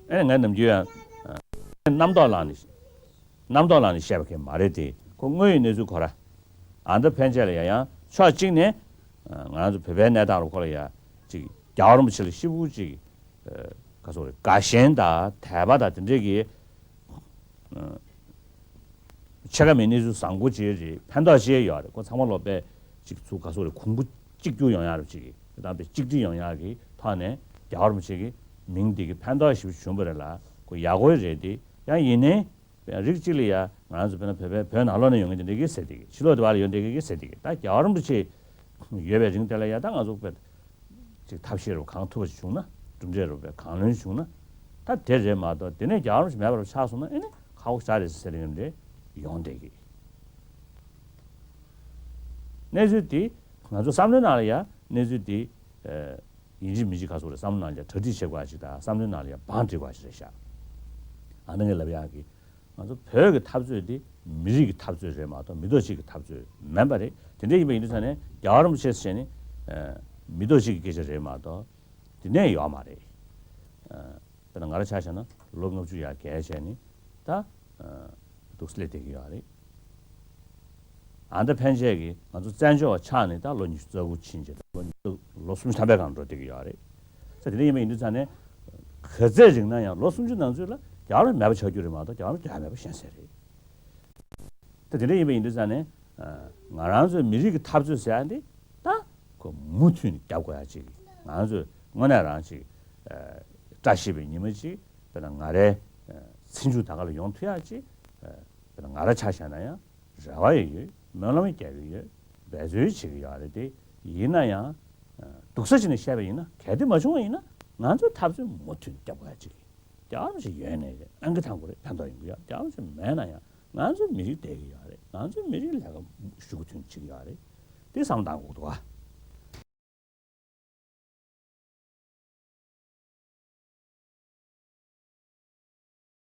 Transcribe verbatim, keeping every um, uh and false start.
ཨེ་ངས་ནམ་རྒྱུན་ཡང་རྣམ་རྟོག་ལངས་ནས་རྣམ་རྟོག་ལངས་ནས་བཤད་པ་གང་མ་རེད་དེ། ཁོ་དངོས་ཡོད་གནས་ཚུལ་ཁོ་ར། ཨ་མདའ་ཕན་ཆད་ལ་ཡང་ཡང་ཕྱོགས་གཅིག་ནས་ང་རང་ཚོ་བོད་པའི་གནས་སྟངས་རུ་ཁོ་ལ་ཡང་ཅིག་རྒྱལ་བ་རིན་པོ་ཆེ་ལ་ཤི་བོ་ཅིག་ག་སོ་རེད། དགའ་ཞེན་དང་དད་པ་དང་དེ་འདྲས་ཀྱི་ཕྱེད་ཀ་མེད་གནས་ཚུལ་བཟང་པོ་ཅིག་རེད། ཕན་ཐོགས་ཅིག་ཡོད་རེད། ཁོ་ཚང་མ་ལོ་པས་ཅིག་ཚུགས་ག་སོ་རེད། གོང་བུ་གཅིག་གྱུར་ཡོང་ཡག་རུ་ཅིག་གི་དང་པའི་གཅིག་སྒྲིལ་ཡོང་ཡག་གི་ཐོག་ནས་རྒྱལ་བ་རིན་པོ་ཆེ་གི་མིང་འདི་གི་ཕན་ཐོགས་ཞིག་བྱུང་བ་རེད་ལ་ཁོ་ཡག་པོ་རེད་དེ། ཡང་ཡིན་ནའི་རིགས་གཅིག་ལ་ཡ་ང་རང་ཚོ་དཔེར་ན་བོད་པའི་བོད་ནང་ལོགས་ནས་ཡོང་མཁན་དེ་འདྲ་གི་ཟེར་དེ་གི་ཕྱི་ལོགས་དེ་བ་ལ་ཡོང་དེ་གི་གི་ཟེར་དེ་གི་ད་རྒྱལ་བ་རིན་པོ་ཆེ་ཡོད་པའི་རིང་དེ་ལ་ཡ་ད་ང་ཚོ་དཔེ་ཅིག་ཐབས་ཤེས་རུ་གང་ཐུབ་པ་ཞིག་བྱུང་ན། གྲུབ་འབྲས་རུ་བས་གང་ལོན་བྱུང་ན། ད་དེ་རེད་མ་གཏོགས་དེ་ནས་རྒྱལ་བ་རིན་པོ་ཆེ་མེད་པར་ཆགས་སོང་ན་ཨེ་ནི་ཁག་པོ་ཞེ་དྲག་རེད་ཟེར་ཡོང་དེ་ཡོང་དེ་གི་གནས་ཚུལ་དེ་ང་ཚོ་བསམ་བློའི་ནང་ལ་ཡ་གནས་ཚུལ་དེ་ཡིན་གཅིག་མིན་གཅིག་ག་སོ་རེད། བསམ་བློ་ནང་ལ་ཡ་གྲ་སྒྲིག་བྱེད་དགོས་ཅིག་དང་བསམ་བློའི་ནང་ལ་ཡ་བང་སྒྲིག་དགོས་ཅིག་རེད་ཤག་ཨ་ནི་ངས་ལབ་ཡག་གི་ང་ཚོ་བོད་ཀྱི་འཐབ་རྩོད་འདི་མི་རིགས་ཀྱི་འཐབ་རྩོད་རེད་མ་གཏོགས་མི་ཐོག་གཅིག་གི་འཐབ་རྩོད་མིན་པ་རེད། དེ་འདྲ་ཡིན་པ་ཡིན་དུས་ཙང་ནས་རྒྱལ་བ་རིན་པོ་ཆེ་ཟེར་ནི་མི་ཐོག་གཅིག་གི་སྐད་ཆ་རེད་མ་གཏོགས་དེ་ནས་ཡོད་མ་རེད། དཔེར་ན་ང་རང་ཆ་བཞག་ན་ལོ་ལྔ་བཅུ་ཡར་བརྒལ་བྱས་ནས་ད་འདུག་སེ་སླེབས་བསྡད་ཀྱི་ཡོད་རེད། ཨ་ད་ཕན་ཆད་ཀྱིས་ང་ཚོ་བཙན་བྱོལ་བ་ཆགས་ནས་ད་ལོ་ཉི་ཤུ་རྩ་དགུ་ཕྱིན་རྗེས་ལོ་ཉི་ཤུ་ལོ་སུམ་ཅུ་ཐམ་པའི་སྒང་འགྲོ་བསྡད་ཀྱི་ཡོད་རེད། ས་དེ་འདྲ་ཡིན་པ་ཡིན་དུས་ཙང་ནས་ག་ཚད་རིང་ན་ཡང་ལོ་སུམ་ཅུ་ནང་ཚུད་ལ་རྒྱལ་བ་རིན་པོ་ཆེ་མེད་པ་ཆགས་རྒྱུ་རེད་མ་གཏོགས་རྒྱལ་བ་རིན་པོ་ཆེ་མེད་པ་གཞན་ཟེར་རེད། ད་དེ་འདྲ་ཡིན་པ་ཡིན་དུས་ཙང་ནས་ང་རང་ཚོའི་མི་རིགས་ཀྱི་འཐབ་རྩོད་ཟེར་ཡ་འདི་ད་ཁོ་མུ་མཐུད་ནས་རྒྱབ་དགོས་ཡ་ཅིག་ང་ཚོས་དངོས་གནས་རང་ཅིག་བཀྲ་ཤིས་པའི་ཉི་མ་ཅིག་དཔེར་ན་ང་རའི་ཚེ་མཇུག་ད་ག་ལ་ཡོང་ཐུབ་ཡ་ཅིག་དཔེར་ན་ང་ར་ཆ་བཞག་ན་ཡང་རེ་བ་ཡང་ཡོད། སྨོན་ལམ་རྒྱག་གི་ཡོད། འབད་རྩོལ་བྱེད་ཀྱི་ཡོད་རེད་དེ། ཡིན་ན་ཡང་སྡུག་ས་ཅིག་ནས་བཤད་པ་ཡིན་ན་གལ་ཏེ་མ་བྱུང་བ་ཡིན་ན་ང་ཚོའི་འཐབ་རྩོད་མུ་མཐུད་རྒྱབ་དགོས་ཡ་ཅིག་རྒྱབ་ཅིག་ཡོད་ནས་ཨང་ཀི་ཐང་དགོས་རེད། ཕན་ཐོགས་ཡོང་གི་ཡོད། རྒྱབ་ཅིག་མེད་ན་ཡང་ང་ཚོའི་མི་རིགས་བསྡད་ཀྱི་ཡོད་རེད། ང་ཚོའི་མི་རིགས་ལས་ཀ་ཞུ་གི་ཐོན་བྱེད་ཀྱི་ཡོད་རེད། དེ་བསམ་བཏང་དགོས་འདུག་ཨ།